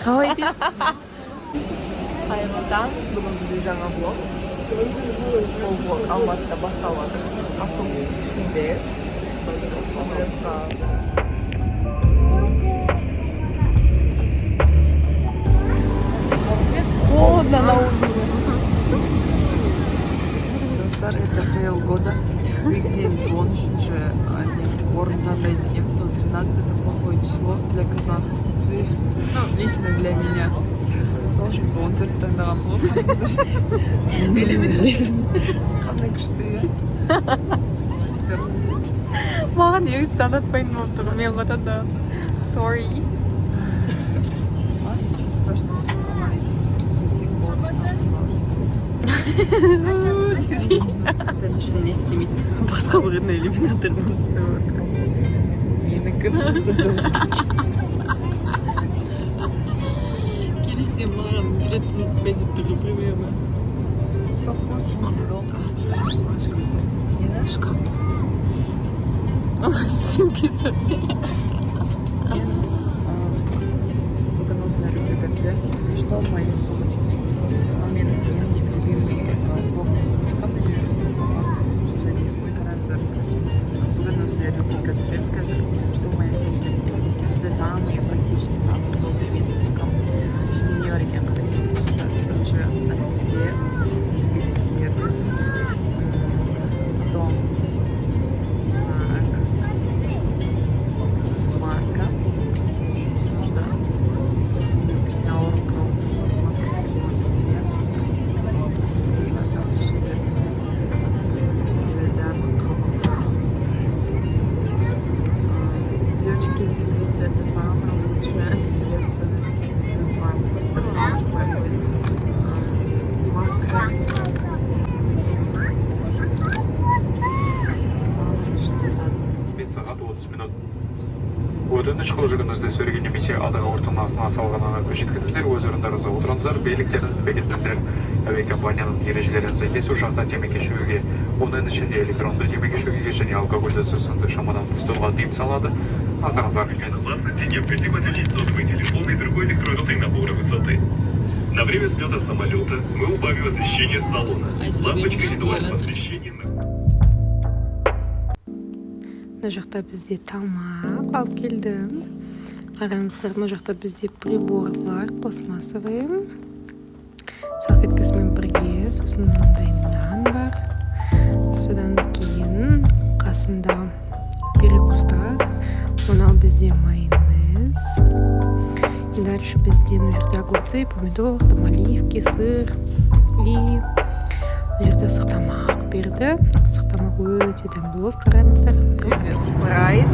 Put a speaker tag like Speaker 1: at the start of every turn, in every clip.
Speaker 1: Қалай дейсің?
Speaker 2: Қайырлы таң! Бүгін бізде жаңа влог. Ол влог Алматыда басталып жатыр, автобустың ішінде. Самолетқа.
Speaker 1: Холодно на улице.
Speaker 2: Достар, это фейл года. Негізінен 13-ші орын таңдайды екенбіз, но 13 — это плохое число для казахов, ну, лично для меня. Сол үшін біз 14 таңдағанбыз ғой. Қандай күшті, иә, супер.
Speaker 1: Маған екінші таңдатпайтын болып тұр. Мен ғой таңдаған. Sorry.
Speaker 2: Ладно, ничего страшного, аман есен жетсек болды, самое главное.
Speaker 1: Сен үшін не істемейді. Басқа біреудің иллюминаторынан.
Speaker 2: Менікі просто жазып.
Speaker 1: Келесі маған билет ұмытпай деп тұр ғой примерно.
Speaker 2: Все к лучшему дейді ғой. Шкаф. Нені?
Speaker 1: Шкаф. Сөмкесі.
Speaker 2: Мен бүгін осындай рубрика түсеміз: «Что в моей сумочке?». Но мен ең любимый, удобный сумочкам қараңыздар. Бүгін осындай рубрика түсіреміз қазір, «Что в моей сумке» деген. Это самые практичные, самые удобные менің сумкам. Ішінде не бар екенін қараймыз. Бірінші антипте билеттер біздің. Потом, так, маска, потому что кішкене ауырып қалдым, сол үшін маска керек болады бізге. Сосын ішінде дәрінің қабығы. Девочки, смотрите, это самое лучшее средство. Біздің паспорт шықпай қойды. Must have. Самый күшті зат.
Speaker 3: 5 сағат 30 минут. Өтініш, қол жүгіңізді сөреге немесе алдыңғы орындықтың астына салғанына көз жеткізіңіздер, өз орындарыңызға отырыңыздар, белдіктеріңізді бекітіңіздер. Әуе компанияның ережелеріне сәйкес, ұшақта темекі шегуге, оның ішінде электронды темекі шегуге және алкогольді сусынды шамадан тыс тұтынуға тыйым салынады. Назарыңызға рахмет.
Speaker 4: Безопасности необходимо отключить сотовый телефон и другой электронные наборы высоты. На время взлета самолета мы убавим освещение салона. Лампочка индивидуального освещения на
Speaker 5: Мына жақта бізде тамақ алып келді, қараңыздар. Мына жақта бізде приборлар пластмассовые, салфеткасымен бірге. Сосын мынандай нан бар, содан кейін қасында перекустар. Мынау бізде майонез. И дальше бізде мына жерде огурцы, помидор, там оливки, сыр. И мына жерде ыстық тамақ берді. Ыстық тамақ өте дәмді болды, қараңыздар.
Speaker 6: Спрайт,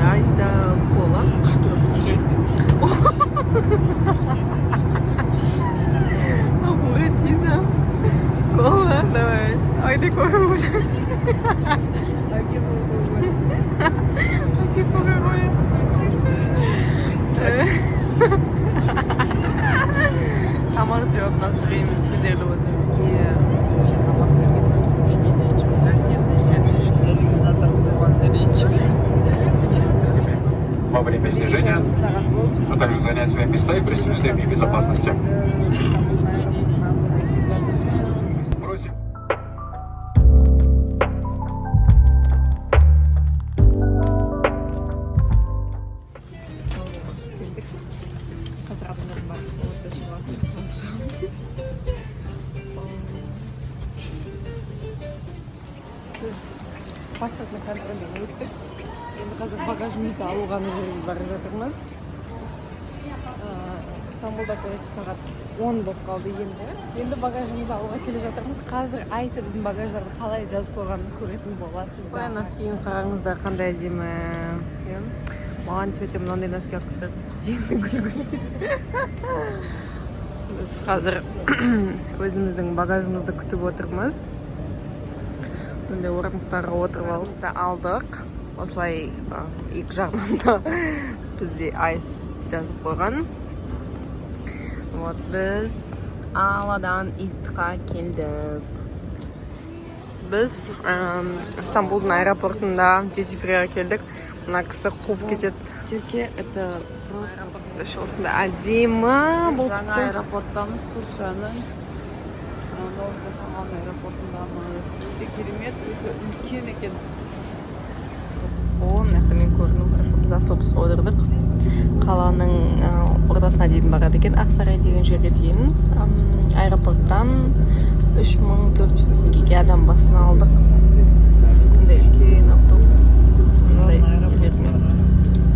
Speaker 6: Айста кола.
Speaker 1: Қайда спрайт? Буратино. Кола, давай. Айда кока-кола. Айда кока-кола. Тамақ жеп, настроениеміз көтеріліп отыр.
Speaker 2: Бізге кеше тамақ берген соң, біз кішкене ренжіп тұрдық. Енді ше, иллюминатор қойғанына ренжімейміз. Ничего страшного.
Speaker 3: Во время снижения,
Speaker 2: Сағат болды.
Speaker 3: а также занять свои места и пристегнуть ремни безопасности.
Speaker 2: Стамбулдан келе жатырмыз.
Speaker 3: Просим.
Speaker 2: Стамбулға келдік. Қазір адамдардың бәрі самолетта шығып жатыр, біз соны шығамыз. Біз паспортный контрольден өттік. Енді қазір багажымызды алуға ана жерге бара жатырмыз. Стамбулда, короче, сағат 10 болып қалды енді. Енді багажымызды алуға келе жатырмыз. Қазір Айса біздің багаждарды қалай жазып қойғанын көретін боласыздар.
Speaker 1: Ой, носкиін қараңыздар, қандай әдемі. Иә. Маған тетя мынандай носки алып берді. Жеңі гүл гүл. Біз қазір өзіміздің багажымызды күтіп отырмыз. Мындай орындықтарға отырып алып та алдық. Осылай екі жағынан да бізде Айс жазып қойған. Вот біз Аладан Истқа келдік. Біз Стамбулдың аэропортында duty free-ға келдік. Мына кісі қуып кетеді.
Speaker 2: Керке — это
Speaker 1: Просто іші осындай әдемі
Speaker 2: Біз жаңа
Speaker 1: болыпты.
Speaker 2: Аэропорттамыз, Турцияның новый салған аэропортындамыз. Өте керемет, өте үлкен екен.
Speaker 1: Автобус. О, мына жақта мен көрдім, хорошо. Біз автобусқа отырдық. Қаланың ортасына дейін барады екен, Ақсарай деген жерге дейін. Аэропорттан 3400 теңгеге адам басына алдық. Мындай үлкен автобус. Мындай нелермен.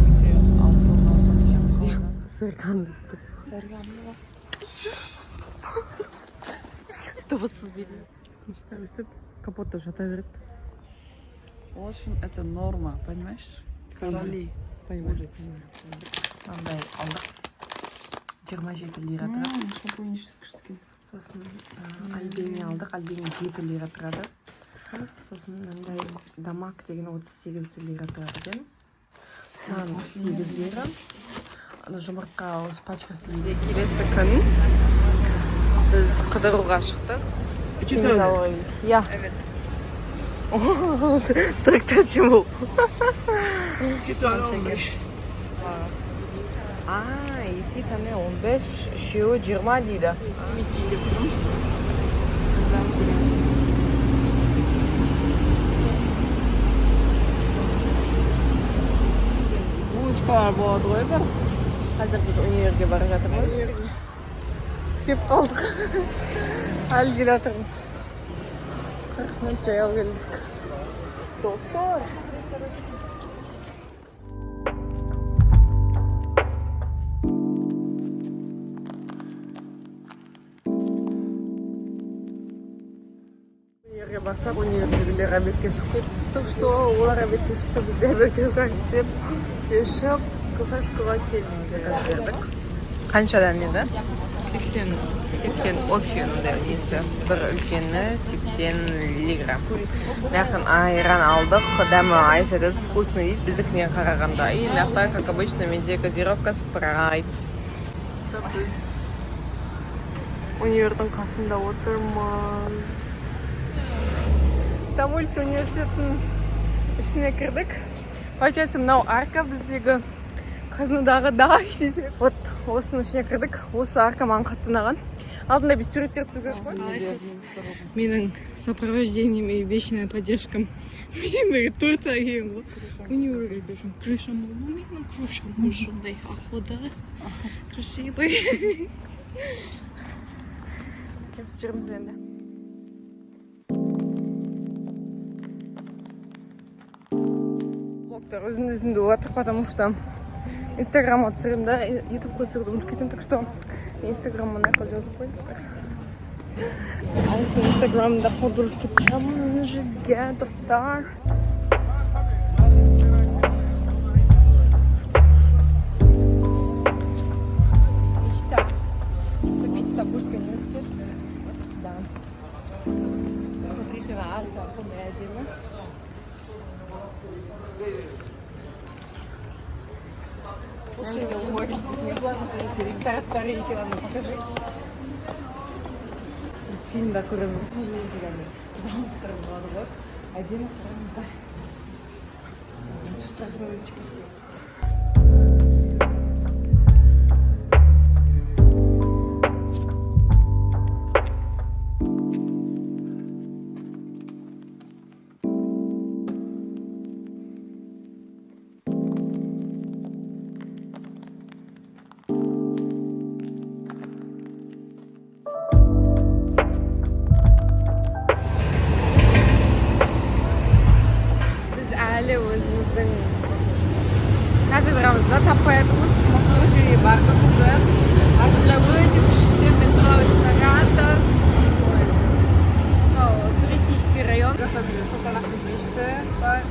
Speaker 2: Өте алыс орналасқан екен қаладан.
Speaker 1: Сырған деп.
Speaker 2: Сарғанды ба?
Speaker 1: Дыбыссыз билейді. Өстіп капотта жата береді.
Speaker 2: Ол үшін это норма, понимаешь? Короли.
Speaker 1: Понимаю.
Speaker 2: Улиц.
Speaker 1: Мынандай алдық. 27 лира тұрады. Сосын альбени алдық. Альбени 7 лира тұрады. Сосын мынандай дамак деген 38 лира тұрады екен. Нан 8 лира. Ана жұмыртқа осы пачкасы. Келесі күн біз қыдыруға шықтық. Иә. Тракта Тимур. А, екі tane 15, үшеуі 20 дейді.
Speaker 2: Симит жейін деп тұрмын. Бізден көреміз. Булочкалар болады ғой бір.
Speaker 1: Қазір біз универге бара жатырмыз. Кеп қалдық. Әлі келе жатырмыз. 40 минут жаяу келдік. Достар. Универге барсақ, универдегілер обедке шығып кетті. Так что олар обедке шықса, біз де обедке шығайық деп кешіп кафешкаға келдік. Қаншадан еді? 80, 80 общий мындай несі. Бір үлкені 80 лира. Мына жақтан айран алдық. Дәмі Айша айтады, вкусный дейді біздікіне қарағанда. И мына жақта, как обычно, менде газировка Спрайт. Біз универдің қасында отырмын. Стамбульский университеттің ішіне кірдік. Получается, мынау арка біздегі КазНУдағы да десек. Вот осының ішіне кірдік. Осы арка маған қатты ұнаған. Алдында бүйтіп суреттер түсу керек қой. Қалайсыз? Менің сопровождением и вечная поддержкам. Мен бірге Турцияға келген ғой. Универге келсем, крышам болды. Менің крышам осындай ақода. Красивый. Біз жүрміз енді. Блогтар үзінді үзінді болып жатыр, потому что инстаграмға түсіремін да, ютубқа түсіруді ұмытып кетемін, так что инстаграм мына жаққа жазылып қойыңыздар. Айсын инстаграмда қудырып кетемін жерге, достар. Мечта поступить в Стамбульский университет. Да. Смотрите на арку, қандай әдемі. Покажи. Біз фильмда көреміз. Замктар болады ғой. Әдемі, қараңыздар. Страшно. Біз әлі өзіміздің кафедрамызды таппай жатырмыз. Мақұл, жерге бардық уже. Артында өте күшті метро өтіп жатыр. Ой. Мынау туристический район. Бұл жақта бізде Сұлтанахмет мешіті бар.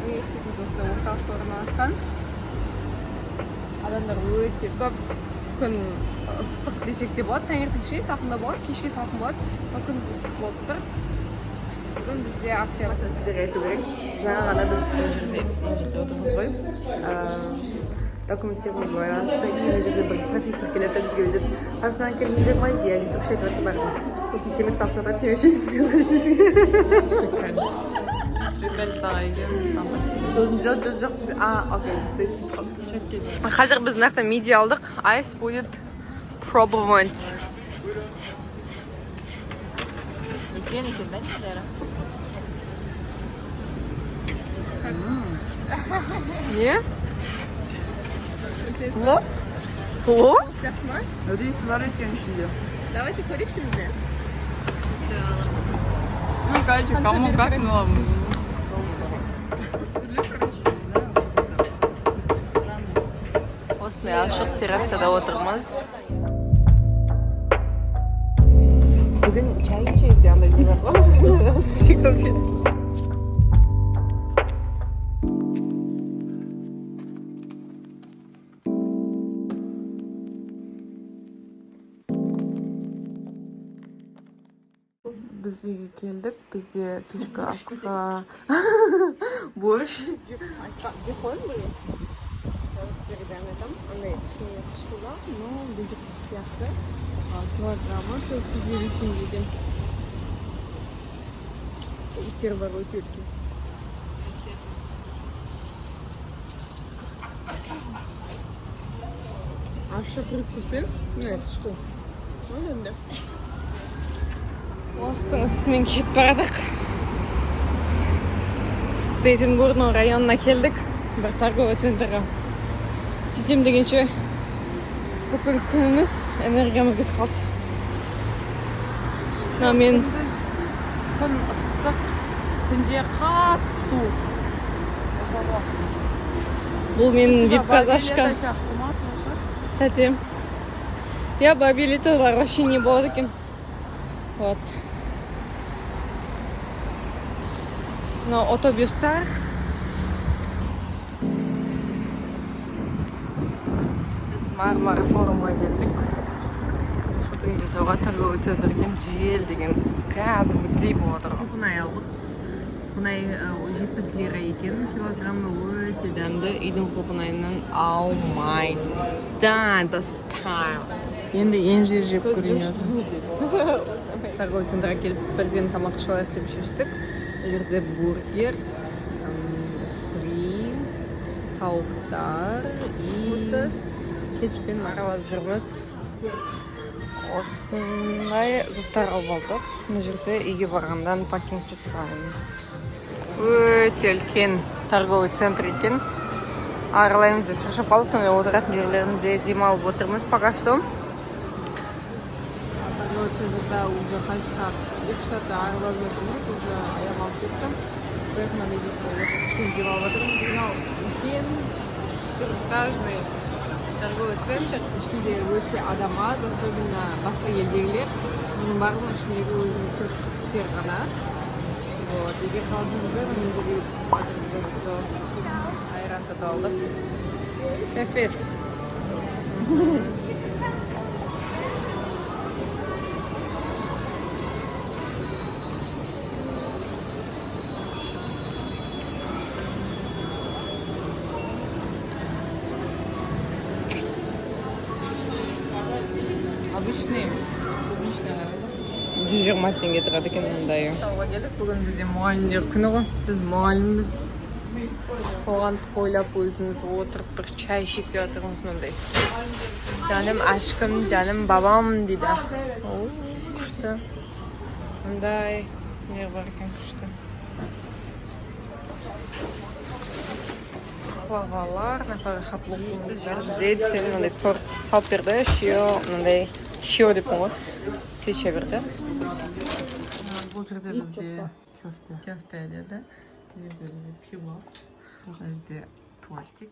Speaker 1: Университетіміз осындай орталықта орналасқан. Адамдар өте көп. Күн ыстық десек те болады. Таңертең кішкене салқын болады, кешке салқын болады, но күндіз ыстық болып тұр. Бүгін бізде акция. Сіздерге айту керек, жаңа ғана біз мына жерде отырмыз ғой, документтеріміз байланысты. И мына жерде бір профессор келеді да, бізге өтеді: «Қазақстаннан келдіңдер ма?» — дейді. Яғни түрікше айтып жатыр бәрі. Сосын темекі салып жатады, темекі шегесіңдер ма? Сосын: «Жоқ, жоқ, жоқ», — а, окей. Қазір біз мына жақта мидия алдық. Айс будет пробовать.
Speaker 2: Үлкен екен да нелері?
Speaker 1: Не? Плов? Плов?
Speaker 2: Рис бар екен ішінде.
Speaker 6: Давайте көрейікші бізде.
Speaker 2: Ну, короче, кому как, но...
Speaker 1: Осындай ашық террасада отырмыз. Бүгін чай ішейік деп андай не бар ғой. Тикток. Біз үйге келдік, бізде кешкі асқа борщ. Андай кішкене қышқылдау, но біздікі сияқты. Килограммы 450 теңгеден. Иттер бар өте үлкен. Ащы привкуспен? Не, қышқыл. Енді. Осының үстімен кетіп барадық. Зейтинбурну районына келдік. Бір торговый центрға. Жетем дегенше бүкіл күніміз, энергиямыз кетіп қалды. Мына мен
Speaker 2: Күн ыстық, түнде қатты суық.
Speaker 1: Бұл менің вип казашка.
Speaker 2: Сияқты ма, сонша?
Speaker 1: Тәтем. Я бабилита бар вообще не болады екен. Вот. Мынау автобустар. Біз Мармара форумға келдік. Шопинг жасауға торговый центрге жел деген кәдімгідей болып отыр. Құлпынай алдық. Құлпынай 70 лира екен килограммы, өте дәмді. Үйдің құлпынайынан аумайды. Достар.
Speaker 2: Енді инжир жеп көрейін.
Speaker 1: Торговый центрға келіп бірден тамақ ішіп алайық деп шештік. Бұл жерде бургер, фри, тауықтар и кетчуппен аралап жүрміз. Осындай заттар алып алдық. Мына жерде үйге барғанда unpacking жасаймын. Өте үлкен торговый центр екен. Аралаймыз деп шаршап қалдық, мындай отыратын жерлерінде демалып отырмыз пока что. Торговый центрда уже қанша сағат, 2 сағатта аралап жатырмыз, уже аяғым ауырып кетті. Бірақ мынандай жерде отырып кішкене демалып жатырмыз. Мынау үлкен четырехэтажный торговый центр, ішінде өте адам аз, особенно басқа елдегілер. Мұның барлығының ішіндегі өзінің түріктер ғана. Вот, егер қаласаңыздар, мына жерге адрес жазып кетеді. Айран сатып алдық.
Speaker 2: Кефир. Обычный клубничный, наверное.
Speaker 1: 120 теңге тұрады екен мындай. Тауға келдік. Бүгін бізде мұғалімдер күні ғой. Біз мұғалімбіз. Соған тойлап өзіміз отырып бір чай ішіп жатырмыз мындай. Жаным aşkım, жаным бабам дейді. О, күшті. Мындай не бар екен күшті. Словалар, жерде сен мынандай торт салып берді, шио, мындай шио деппін ғой. Свеча берді.
Speaker 2: Бұл жерде бізде köfte.
Speaker 1: Köfte деді.
Speaker 2: Бұл жерде бізде пилав. Бұл жерде тортик.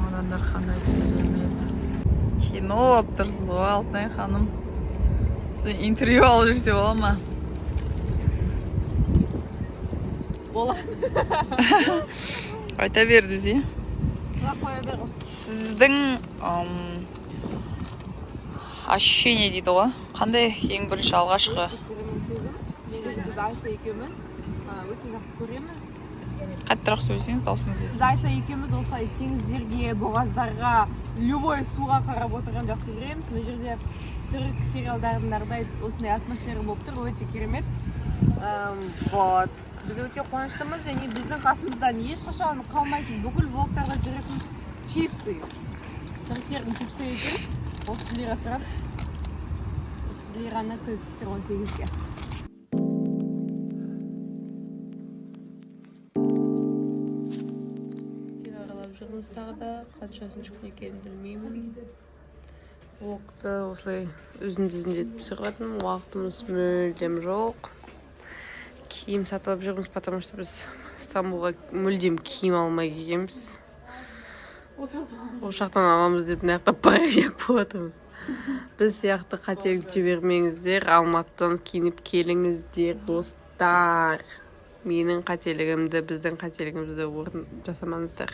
Speaker 2: Адамдар қандай керемет. Кино болып тұрсыз ғой, Алтынай ханым. Сен интервью алып жүрсе бола ма?
Speaker 1: Болады.
Speaker 2: Айта бер десе. Сіздің ощущение дейді ғой. Қандай ең бірінші алғашқы?
Speaker 1: Керемет сезім. Негізі біз Ася екеуміз өте жақсы көреміз.
Speaker 2: Қаттырақ сөйлесеңіз, даусыңыз
Speaker 1: Біз
Speaker 2: естілмейді.
Speaker 1: Айса екеуміз осылай теңіздерге, бұғаздарға, любой суға қарап отырған жақсы көреміз. Мына жерде түрік сериалдарындағыдай осындай атмосфера болып тұр, өте керемет. Вот. Біз өте қуаныштымыз және біздің қасымыздан ешқашан қалмайтын, бүкіл влогтарда жүретін чипсы. Түріктердің чипсы екен. 30 лира тұрады. 30 лираны көбейтесіздер 18-ге. Кино аралап жүрміз тағы да, қаншасыншы күн екенін білмеймін. Влогты осылай үзінді үзінді түсіріп жатырмын, уақытымыз мүлдем жоқ. Киім сатып алып жүрміз, потому что біз Стамбулға мүлдем киім алмай келгенбіз. Ол жақтан аламыз деп, мына жақта порядок болып жатырмыз. Біз сияқты қателік жібермеңіздер, Алматыдан киініп келіңіздер, достар. Менің қателігімді, біздің қателігімізді орын жасамаңыздар.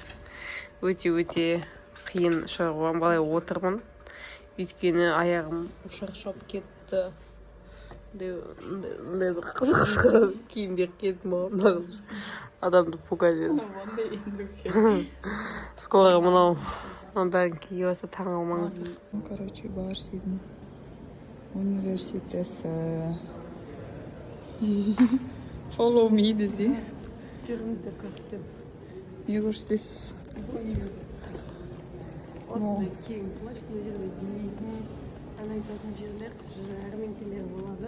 Speaker 1: Өте өте қиын шаруа. Былай отырмын, өйткені аяғым шаршап кетті. Мындай бір қызық киімдер киетін болғанмын. Мына қыз адамды пугать етеді. Скоро мынау мынаның бәрін киіп алса, таң қалмаңыздар.
Speaker 2: Короче, Барсидің университеті. Follow me десе.
Speaker 1: Жүріңіздер, көрсетемін.
Speaker 2: Не көрсетесіз?
Speaker 1: Осындай кең площадь, мына жерде билейтін, ән айтатын жерлер, жәрмеңкелер болады.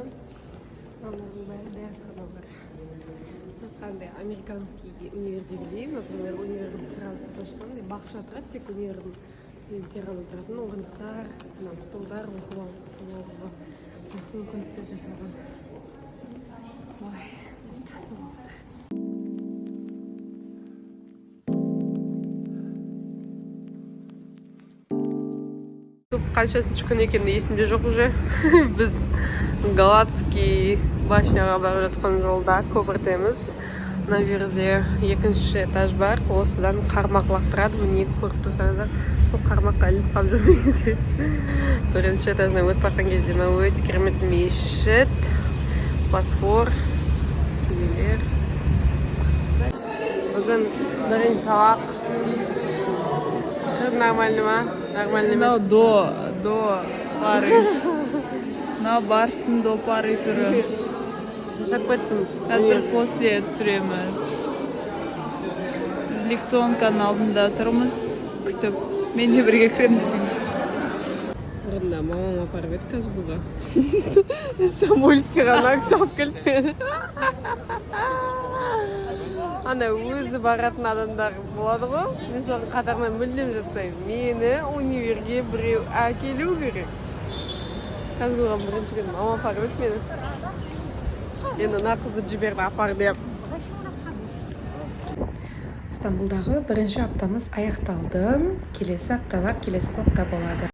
Speaker 1: Мыналардың бәрі дәрісхана бар. Сыртқа андай американский универдегідей, например, универдің сразу сыртына шықсаң, андай бақша тұрады, тек универдің студенттері ғана тұратын орындықтар, мына столдар, оқып алып сабақ жақсы мүмкіндіктер жасалған. Солай. Саламатсыздар. Қаншасыншы күн екені есімде жоқ уже. Біз Галатский башняға барып жатқан жолда көпірдеміз. Мына жерде екінші этаж бар, осыдан қармақ лақтырады. Міне, көріп тұрсаңыздар, сол қармаққа ілініп қалып жүрмеңіздер. Бірінші этажына өтіп бара жатқан кезде мынау өте керемет мешіт, Босфор, кемелер. Бүгін бірінші сабақ. Нормально ма? Нормально емес.
Speaker 2: Мынау до пары. Мынау Барстың до пары түрі.
Speaker 1: Шаршап кеттім.
Speaker 2: Қазір после түсіреміз. Лекционканың алдында тұрмыз, күтіп. Мен де бірге кіремін десең.
Speaker 1: Бұрында мамам апарып еді КазГУға. Стамбульскийға кісі алып келді мені. Ана өзі баратын адамдар болады ғой. Мен солардың қатарына мүлдем жатпаймын. Мені универге біреу әкелу керек. КазГУға бірінші күні мамам апарып еді мені. Енді мына қызды жіберді апар деп.
Speaker 5: Стамбулдағы бірінші аптамыз аяқталды. Келесі апталар келесі влогта болады.